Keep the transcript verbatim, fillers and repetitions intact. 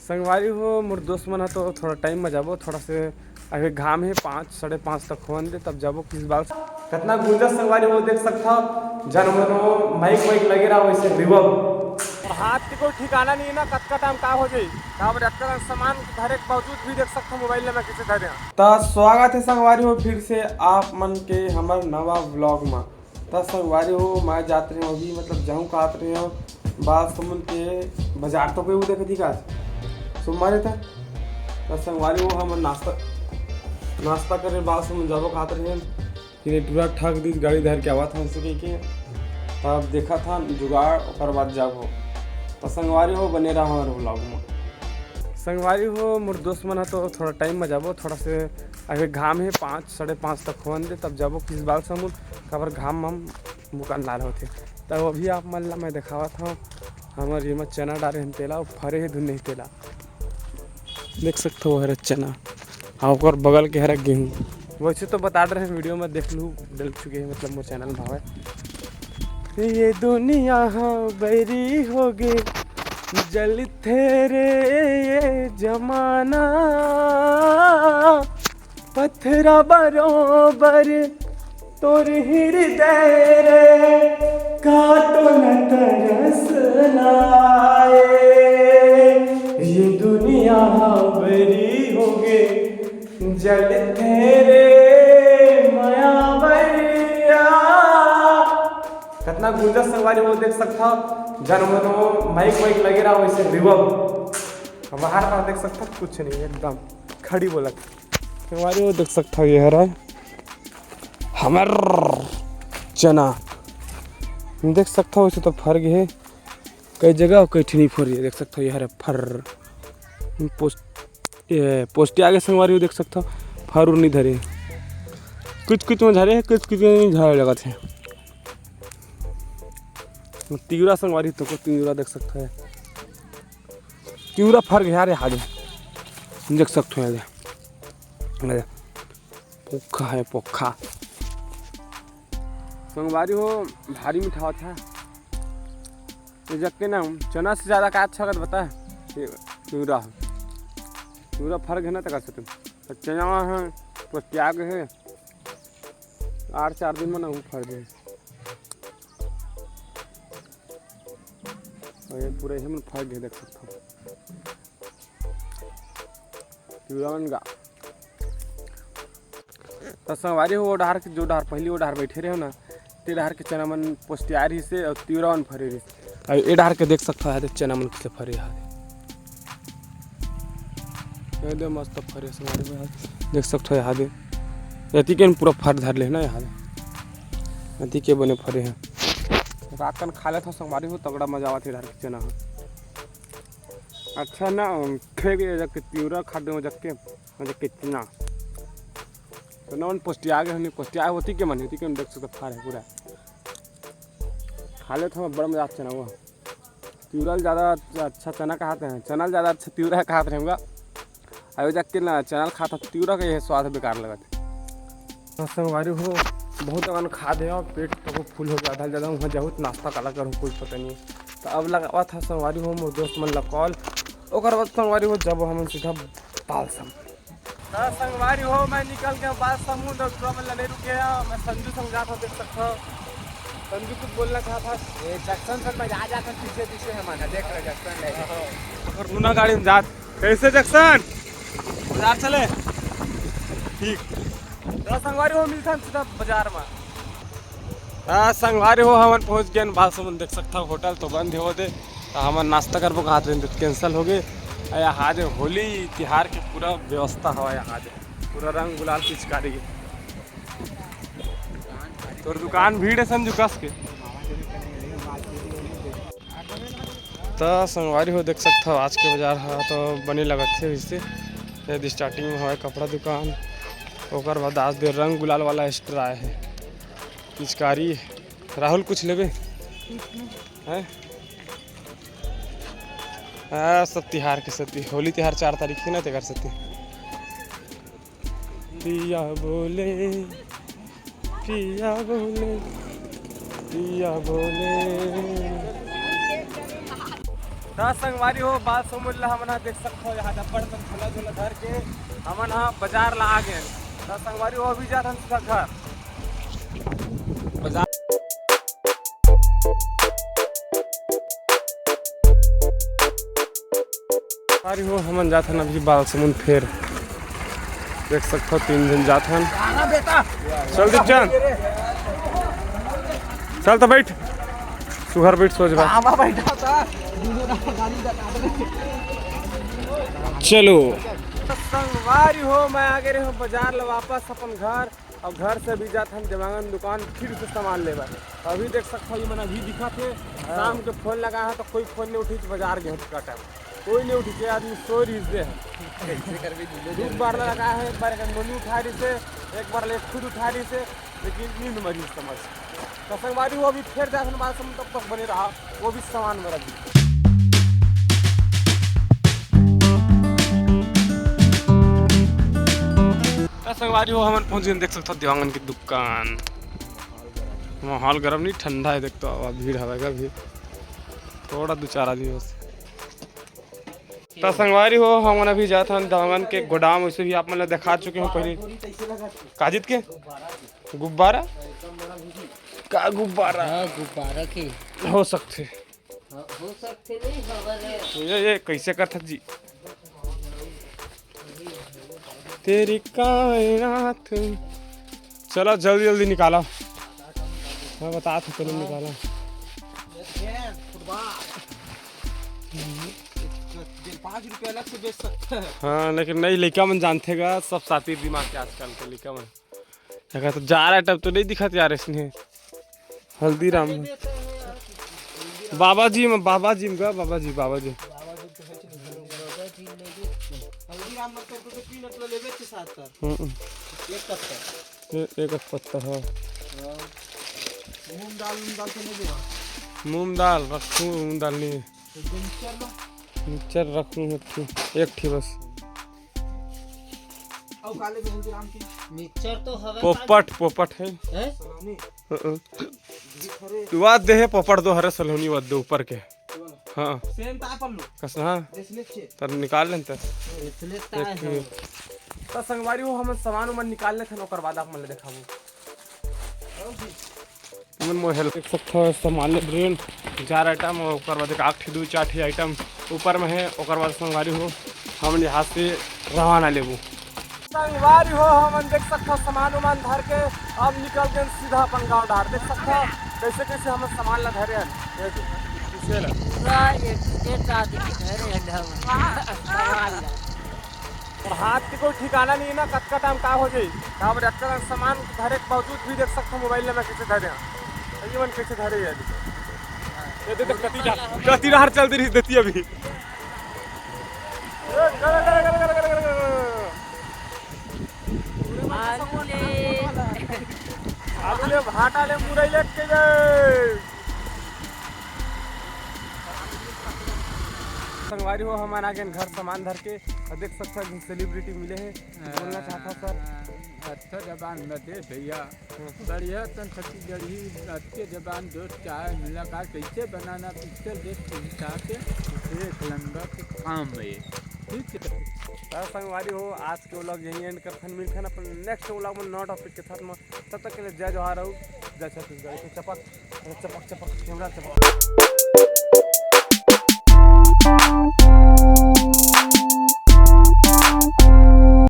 संगवारी हो, मोर दोस्त मन ह तो थोड़ा टाइम में जाबो, थोड़ा से अभी घाम है, पाँच, साढ़े पाँच तक होन दे, तब जाबो किस बाल। कितना गुंजस संगवारी हो, देख सकता हो, जनमनो माइक वाइक लगे रहा वैसे रिवर्ब। और हाथ के कोई ठिकाना नहीं है ना, कतका टाइम का हो जाई। काबर अतका सामान धरे के बावजूद भी देख सकता हूँ मोबाइल में कैसे धरे हैं। तो स्वागत है संगवारी हो फिर से आप मन के हमर नवा व्लॉग में। त संगवारी हो, मैं जात रहे हो अभी, मतलब जाहूँ कहत रहे हो बालसमुंद के बाजार। तो कोई वो देखत ही का सोमवार था। त संगवारी हो, हम नाश्ता नाश्ता करे बालसमुंद जाबो कहत रहे, फिर टूरा ठग दी गाड़ी धर के आवत हन से कह के। तब देखत हन जुगाड़, ओकर बाद जाबो। त संगवारी हो, बने रहा हमारे व्लॉग में। संगवारी हो, मोर दोस्त मन ह तो थोड़ा टाइम में जाबो, थोड़ा से अभी घाम है, पाँच, साढ़े पाँच तक होन दे, तब जाबो किस बालसमुंद, काबर घाम में मुकान लाल होथे। तब अभी आप मन ला मैं देखावत हूँ, हमर ये में चना डारे हन तेला, अउ फरे हे धुन नहीं तेला। देख सकते हो, हरा चना, हाँ, ओकर बगल के हरा गेहूँ। वैसे तो बता रहे हैं वीडियो में, देख लू, डल चुके हैं, मतलब मोर चैनल में हवे। ये दुनिया हा बैरी हो गे, जलथे रे ये जमाना, पथरा बरोबर तोर हृदय रे, काटो न तरस ना आए। ये दुनिया हा बैरी हो गे, जलथे रे मया बैरिया। कितना गुंजस संगवारी हो, देख सकता हो, जनमनो माइक वाइक लगे रहा वैसे रिवर्ब। बाहर पास देख सकता हो, कुछ नहीं, एकदम खड़ी बोलत। संगवारी हो, देख सकता हो, ये हरा हमर चना, देख सकता हो, वैसे तो फर गे हे कई जगह, कई ठिनी फर गे, देख सकता हो, ये हरा फर पोस्ट ये पोस्टिया के संगवारी हो, देख सकता हो, फर उर नहीं धरे, कुछ कुछ में झरे हे, कुछ कुछ में नहीं झरे लगत हे। तिवरा संगवारी, तो को तिवरा देख सकता है, तिवरा फर गे हे रे हादे, देख सकता हो, ये दे, ये दे, पोखा है, पोखा। संगवारी हो, भारी मिठावत हे। ये जग के ना चना से ज्यादा का अच्छा लगत बता? ये तिवरा हे। तिवरा फर गे हे ना, तका से तो चना हे, पोस्टिया गे हे, आठ चार दिन में ना वो फर गे हे। और ये पूरा ही मन फर गे हे, देख सकता हो। तिवरा मन गा। त संगवारी हो, वो डहर के, जो डहर पहली वो डहर बैठे रहे हो ना, ते डहर के चना मन पोस्टिया रहिस हे और तिवरा मन फरे रहिस हे। अब ए डहर के देख सकता हो, चना मन किसे फरे हे। ये दे मस्त फरे संगवारी हो, देख सकता हो, ये दे एती के पूरा फर धर ले ना, ये दे एती के बने फरे हे। रात कन खा लेथव संगवारी हो, तगड़ा मजा आवत हे डहर के चना ह। अच्छा ना, फेंक दे जग के तिवरा खा दे जग के। मतलब कितना तो नौन पोस्टिया गे हे, पोस्टिया होती के मन होती के देख सकते फार हे पूरा। खा लेथव, बड़ा मजा आता चना वो। तिवरा ल ज्यादा अच्छा चना कहत हे, चना ल ज्यादा अच्छा तिवरा कहत हे। अब जग के ना चना ल खात हव, तिवरा के ये स्वाद बेकार लगत हे। हाँ संगवारी हो, बहुत अकन खा दे हव, पेट तो फुल हो गे, आधा ले ज्यादा वहाँ जाहूँ त नाश्ता काला करहूँ, कुछ पता नहीं। त अब लगावत हव संगवारी हो मोर दोस्त मन ला कॉल, ओकर बाद संगवारी हो जब हमन सीधा बालसम। त संगवारी हो, मैं निकल गया बालसमुंद और टूरा मन ला नहीं रुके हे। मैं संजू संग जात हव, देख सकत हव। संजू कुछ बोलना चाहत हे। ये जंक्शन पर मैं जा जात हव, पीछे पीछे हे मन, देख रहे जंक्शन ले। अगर लूना गाड़ी में जात, कैसे जंक्शन? बाजार चले? ठीक। त संगवारी हो, मिलथन सीधा बाजार में। त संगवारी हो, हमन पहुंच गेन बालसमुंद, देख सकत हव होटल तो बंद हे वो दे। त हमन नाश्ता करबो कहत रहेन, त कैंसिल हो गे। अउ ये दे होली तिहार के पूरा व्यवस्था हवय, ये दे पूरा रंग गुलाल पिचकारी के। तोर दुकान भीड़ हे संजू कस के। त संगवारी हो, देख सकत हव आज के बाजार ह तो बने लगत हे वैसे। ये दे स्टार्टिंग में हवय कपड़ा दुकान, ओकर बाद आज दे रंग गुलाल वाला स्टॉल आए हे, पिचकारी। राहुल कुछ लेबे? हैं? हाँ, सब तिहार के सेती, होली तिहार चार तारीख हे ना, तेकर सेती। पिया बोले, पिया बोले, पिया बोले। त संगवारी हो, बालसमुंद ला हमन ह देख सकथो, यहाँ अब्बड़ कन झोला झोला धर के हमन ह बाजार ला आ गेन। त संगवारी हो, अभी जात हन सीधा घर। बाजार। संगवारी हो, हमन जात हन अभी बालसमुंद फेर। देख सकथो, तीन झन जात हन। चल दीपचंद, चल त बैठ, सुघर बैठ, सोच बा। चलो। त संगवारी हो, मैं आ गे रहेंव बाजार ला वापस अपन घर। अब घर से भी जात हन देवांगन दुकान, फिर से सामान लेबर। अभी देख सकथो, ये मन अभी दिखत हे, शाम के फोन लगा हे त कोई फोन नहीं उठिस, बाजार गे हे का टाइम कोई नहीं उठिस, आदमी सो रहिस हे। बार लगा हे, एक बार एक नोनी उठा रहिस हे, एक बार ले खुद उठा रहिस हे, लेकिन नींद म रहिस समझ। त संगवारी हो, अभी फेर जात हन बालसमुंद, तब तक बने रहा, वो भी सामान बर अभी। त संगवारी हो, हमन पहुंच गेन, देख सकथो देवांगन के दुकान। माहौल गरम नहीं, ठंडा हे। देख तो, अब भीड़ हवय का भीड़, थोड़ा दो चार आदमी बस। त संगवारी हो, हमन अभी जात हन देवांगन के गोडाम। वैसे भी आप मन ला दिखा चुके हों पहले। काजित के गुब्बारा, का गुब्बारा? हाँ, गुब्बारा के। हो सकथे। हाँ, हो सकथे नहीं, हवा ले। ये, ये कैसे करथस जी? तेरी कायनात। चलो जल्दी जल्दी निकालो, मैं बता था, चलो निकालो। पाँच रुपया अलग से बेच सकता है। हाँ, लेकिन नहीं, लइका मन जानथे गा, सब सातिर दिमाग के आजकल के लइका मन। अगर तो जा रहा है तब तो नहीं दिखत यार इसने। हल्दीराम। बाबा जी में, बाबा जी में का, बाबा जी, बाबा जी। हल्दीराम मतलब तो तीन अटला लेबे के साथ का। हम्म। एक पत्ता। ये एक पत्ता, हाँ। हाँ। मूंग दाल, मूंग दाल तो नहीं देवा। मूंग दाल रखूँ, मूंग दाल नहीं। तो मिक्सचर में? मिक्सचर रखूँ, एक ठी बस। अउ काले में हल्दीराम की? मिक्सचर तो हवे पोपट, पोपट है। हैं? सलोनी। हाँ, हाँ। दिख रे। तू बात दे है, पोपट दो हरे सलोनी बात दो ऊपर के। हाँ। सेम ता पल्लू। कस, हाँ। इसलिए छे। तर निकाल लेन तर। इसलिए ता एक है। तो संगवारी हो, हमन सामान उमान निकाल लेथन, ओकर बाद आप मन ले देखाबो। तुमन मोर help देख सकथो, सामान ले ब्रेन चार item, ओकर बाद एक आठ ठी, दू चार ठी item ऊपर में है। ओकर बाद संगवारी हो, हमन यहाँ से रवाना लेबो। संगवारी हो, हमन देख सकथो सामान उमान धर के अब निकल गेन सीधा अपन गांव डहार। देख सकथो कैसे कैसे हमन सामान ला धरे हन। ये दे, पीछे ला। पूरा A to Z आदमी धरे हन हम। सामान ला। और हाथ के कोई ठिकाना नहीं है ना, कतका टाइम का हो जाई। काबर अतका सामान धरे के बावजूद भी देख सकथो मोबाइल ला मैं कैसे धरे हन। ये मन कैसे धरे है। ये दे, दे, कती डहार, कती डहार चल दे रही देती अभी। आलू ले। आलू ले, भाटा ले, मुरई ले के जाए। संगवारी हो, हमन आ गेन घर सामान धर के। और देख सकथो, एक झन celebrity मिले हे, बोलना चाहता सर। अच्छा जबान में दे भैया। बढ़िया तन छत्तीसगढ़ी अच्छे जबान दोस्त चाय मुलाकात कैसे बनाना पिक्चर देख के हिसाब से एक नंबर के काम है। ठीक है। तो संगवारी हो, आज के vlog यहीं end करथन, मिलथन अपन next vlog में नवा topic के साथ में। तब तक के लिए जय जोहार, रहू जय छत्तीसगढ़। चपक चपक चपक कैमरा चपक।